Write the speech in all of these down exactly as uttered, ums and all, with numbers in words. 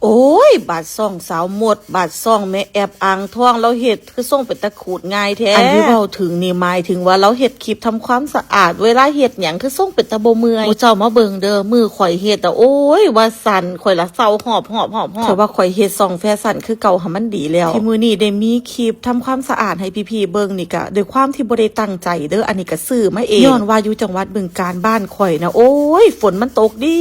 โอ้ย บาดซ่องสาวมด บาดซ่องแม่แอปอ่างทอง ลาวเฮ็ดคือส่งเป็นตาขูดง่ายแท้ อันที่เว้าถึงนี่หมายถึงว่าลาวเฮ็ดคลิปทำความสะอาด เวลาเฮ็ดหยังคือส่งเป็นตาบ่เมื่อย หมู่เจ้ามาเบิ่งเด้อ มือข่อยเฮ็ดอะ โอ้ย ว่าสั่น ข่อยละเซาหอบหอบหอบหอบ แต่ว่าข่อยเฮ็ดซ่องแฟชั่นคือเก่าหามันดีแล้ว ที่มื้อนี้ได้มีคลิปทำความสะอาดให้พี่ๆเบิ่งนี่กะ ด้วยความที่บ่ได้ตั้งใจเด้อ อันนี้กะซื้อมาเอง ย้อนว่าอยู่จังหวัดบึงกาฬบ้านข่อยนะ โอ้ย ฝนมันตกดี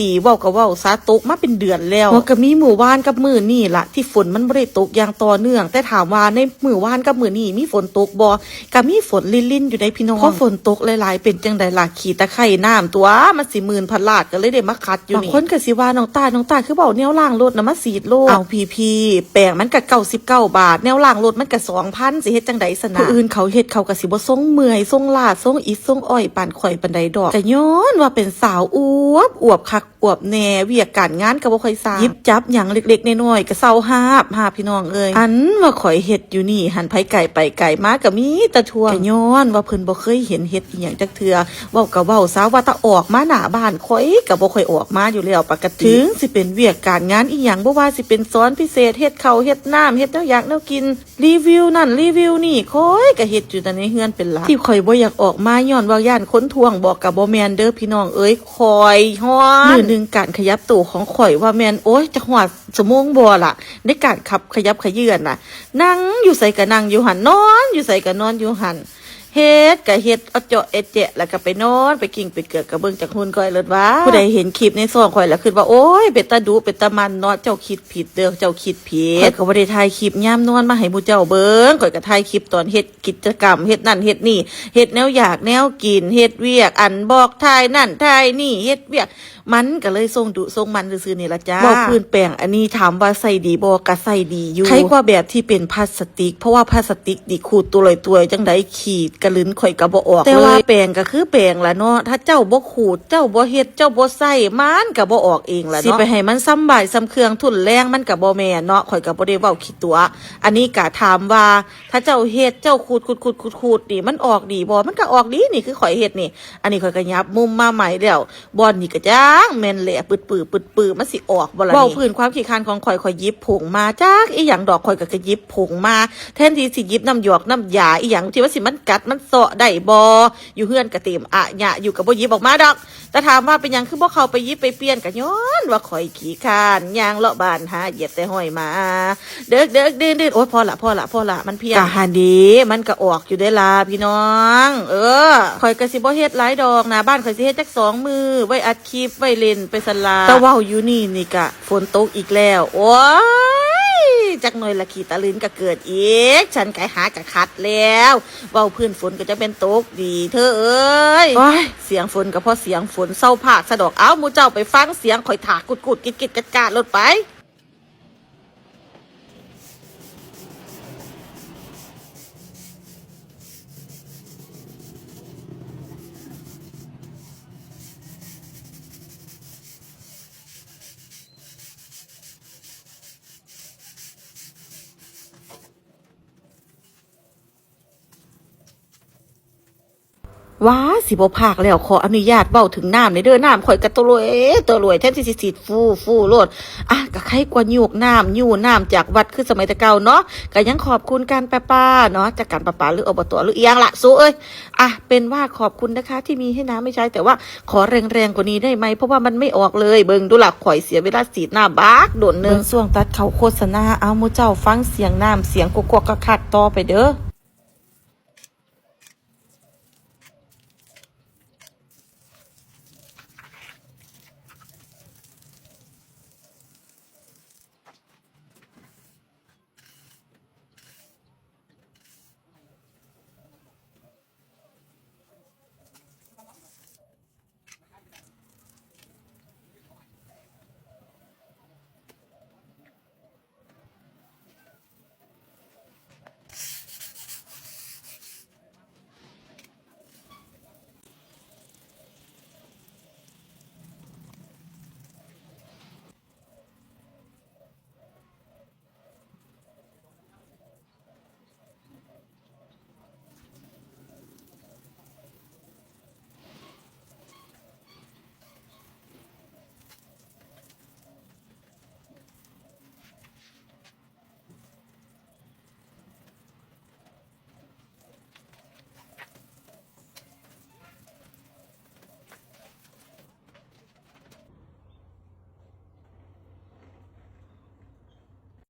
ดี เว้าก็เว้าซะ ตกมาเป็นเดือนแล้ว ว่าก็มีมื้อวานกับมื้อนี้ล่ะ ที่ฝนมันบ่ได้ตกอย่างต่อเนื่อง แต่ถามว่าในมื้อวานกับมื้อนี้มีฝนตกบ่ ก็มีฝนลินๆอยู่ได้พี่น้อง พอฝนตกหลายๆเป็นจังใดล่ะ ขี้ตะไคร่น้ำตัว มันสิมื่นพะลาด ก็เลยได้มาขัดอยู่นี่ บางคนก็สิว่า "น้องต้า น้องต้า คือบ่เอาแนวล้างรถน่ะมาฉีดโลด" เอาพี่ๆ แปรงมันก็เก้าสิบเก้าบาท แนวล้างรถมันก็สองพัน สิเฮ็ดจังใด๋ซั้นนะ ผู้อื่นเขาเฮ็ดเขาก็สิบ่ทรงเมื่อย ทรงล้า ทรงอิด ทรงอ้อยปานข่อยปานใดดอก ก็ย้อนว่าเป็นสาวอวบ อวบคักอวบแน่ เวียกการงานก็บ่ค่อยซ่า หยิบจับหยังเล็กๆน้อยๆก็เซาหาบหาบพี่น้องเอ้ย อันว่าข่อยเฮ็ดอยู่นี่หั่น ไผไกลไปไกลมาก็มีแต่ทวง ก็ย้อนว่าเพิ่นบ่เคยเห็นเฮ็ดอิหยังจักเทื่อ เว้าก็เว้าซะ ว่าแต่ออกมาหน้าบ้านข่อยก็บ่ค่อยออกมาอยู่แล้วปกติ ถึงสิเป็นเวียกการงานอิหยัง บ่ว่าสิเป็นสอนพิเศษ เฮ็ดข้าวเฮ็ดน้ำ เฮ็ดแนวอยากแนวกิน รีวิวนั่นรีวิวนี่ ข่อยก็เฮ็ดอยู่แต่ในเฮือนเป็นหลัก ที่ข่อยบ่อยากออกมาย้อนว่าย้านคนทวงบ่ ก็บ่แม่นเด้อพี่น้องเอ้ย ข่อยฮ้อน มื้อหนึ่งการขยับตัวของข่อยว่าแม่น โอ้ย จักฮอดชั่วโมงบ่ล่ะ ในการขับขยับเขยื้อนน่ะ นั่งอยู่ไสก็นั่งอยู่หั่น นอนอยู่ไสก็นอนอยู่หั่น เฮ็ดก็เฮ็ดเอาเจาะแอะแจะ แล้วก็ไปนอน ไปกิ้งไปเกือก ก็เบิ่งจากหุ่นข่อยเลิศว่า ผู้ใดเห็นคลิปในซ่องข่อยแล้วคิดว่า โอ้ย เป็นตาดุเป็นตามันเนาะ เจ้าคิดผิดเด้อ เจ้าคิดผิด ข่อยก็บ่ได้ถ่ายคลิปยามนอนมาให้หมู่เจ้าเบิ่ง ข่อยก็ถ่ายคลิปตอนเฮ็ดกิจกรรม เฮ็ดนั่นเฮ็ดนี่ เฮ็ดแนวอยากแนวกิน เฮ็ดเวียก อันบอกถ่ายนั่นถ่ายนี่ เฮ็ดเวียก มันก็เลยทรงดุทรงมันซื่อๆนี่ล่ะจ้า เว้าพื้นแปรงอันนี้ถามว่าใช้ดีบ่ ก็ใช้ดีอยู่ ใครกว่าแบบที่เป็นพลาสติก เพราะว่าพลาสติกนี่ขูดตัวลอยตัวจังใด๋ ขี้กะลึนข่อยก็บ่ออกเลย แต่ว่าแปรงก็คือแปรงล่ะเนาะ ถ้าเจ้าบ่ขูด เจ้าบ่เฮ็ด เจ้าบ่ใช้ มันก็บ่ออกเองล่ะเนาะ สิไปให้มันส่ำบ่ายส่ำเคืองทุ่นแลง มันก็บ่แม่นเนาะ ข่อยก็บ่ได้เว้าขี้ตั๋ว อันนี้ก็ถามว่า ถ้าเจ้าเฮ็ด เจ้าขูดขูดขูดขูดขูดนี่ มันออกดีบ่ มันก็ออกดีนี่ คือข่อยเฮ็ดนี่ อันนี้ข่อยก็ยับมุมมาใหม่แล้ว บ่อนนี่ก็จั่งแม่นแหละ ปึดปื้อปึดปื้อ มันสิออกบ่ล่ะ เว้า นี่พื้นความขี้คร้านของข่อย ข่อยหยิบผงมา จักอีหยังดอก ข่อยก็ ก็หยิบผงมา แทนที่สิหยิบน้ำหยอกน้ำยาอีหยังที่มันสิมันกัดมันเซาะได้บ่ อยู่เฮือนก็เต็มอะยะอยู่ ก็บ่หยิบออกมาดอก แต่ถามว่าเป็นหยังคือบ่เข้าไปหยิบไปเปลี่ยน ก็ย้อนว่าข่อยขี้คร้าน ย่างเลาะบ้านหาเหยียบแต่หอยหมา เดิกเดิกดื่นดื่น โอ๊ย พอละ พอละ พอละ มันเพี้ยน ก็หั่นเด้ มันก็ออกอยู่เด้ล่ะพี่น้อง เออ ข่อยก็สิบ่เฮ็ดหลายดอก หน้าบ้านข่อยสิเฮ็ดจักสองมื้อ ไว้อัดคลิป ไว้เล่นไปซั้นล่ะ แต่เว้าอยู่นี่นี่ก็ฝนตกอีกแล้ว โอ๊ย จักหน่อยละขี้ตะลึนก็เกิดอีก ฉันก็หากะขัดแล้ว เว้าพื้นฝนก็จะเป็นตกดีเธอเอ้ย โอ๊ย เสียงฝนก็เพราะเสียงฝน เซาพากซะดอก เอ้า หมู่เจ้าไปฟังเสียงข่อยถากกุดกุดกิดกิดกัดกาดโลดไป ว่าสิบ่พากแล้ว ขออนุญาตเว้าถึงน้ำหน่อยเด้อ น้ำข่อยกะตะลวยตะลวย แทนที่สิฉีดฟู่ฟู่โลด อ่ะ กะไคกว่ายูกน้ำ ยูน้ำจากวัดคือสมัยแต่เก่าเนาะ กะยังขอบคุณการประปาเนาะ จากการประปาหรือ อบต หรืออีหยังละ สูเอ้ย อ่ะ เป็นว่าขอบคุณนะคะที่มีให้น้ำไม่ใช้ แต่ว่าขอแรงๆกว่านี้ได้ไหม เพราะว่ามันไม่ออกเลย เบิ่งดูละ ข่อยเสียเวลาฉีดน้ำบักโดนเนึง เบิ่งช่วงตัดเข้าโฆษณา เอาหมู่เจ้าฟังเสียงน้ำ เสียงกวกๆคักๆต่อไปเด้อ